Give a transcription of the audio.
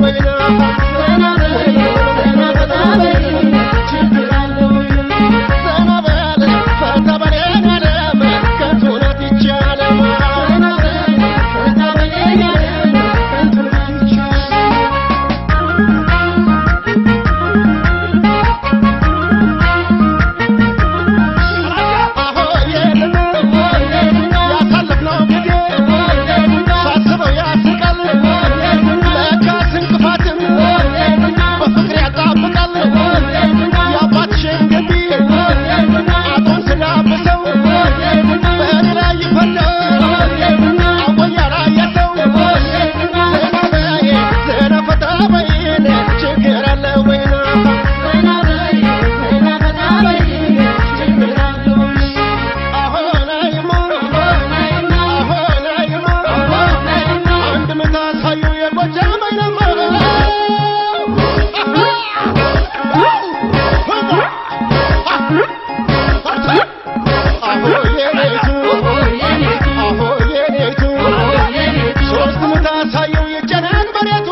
ወይና? ዘና በይ ዘና ፈታ በይ ችግር አለ ወይ? ዘና በል ፈታ በል የኔ ዓለም፣ ከንቱ ናት ይቺ ዓለም። ዘና በይ ፈታ በይ የኔ ዓለም፣ ከንቱ ናት ይቺ ዓለም። አሆ ያሳለፍነው ጊዜ ሳስበው ያስቃል። ለካስ እንቅፋትም በፍቅር ያጣብቃል። የአባትሽን ግቢ አጥሩን ስዳብሰው በእኔ ላይ ይፈርዳል አወይ ያላየ ሰው። ዘና በይ ዘና ፈታ በይ ችግር አለ ወይና? ዘና በይ ዘና ፈታ በይ ችግር አለ ወይ? አሆ ናይማ፣ አሆ ናይማ፣ አንድ ምታ ሳዩ የጎጃም አይናማ። አሆ የኔቱ፣ አሆ የኔቱ፣ ሶስት ምታ ሳየው ይጨነቅ መሬቱ።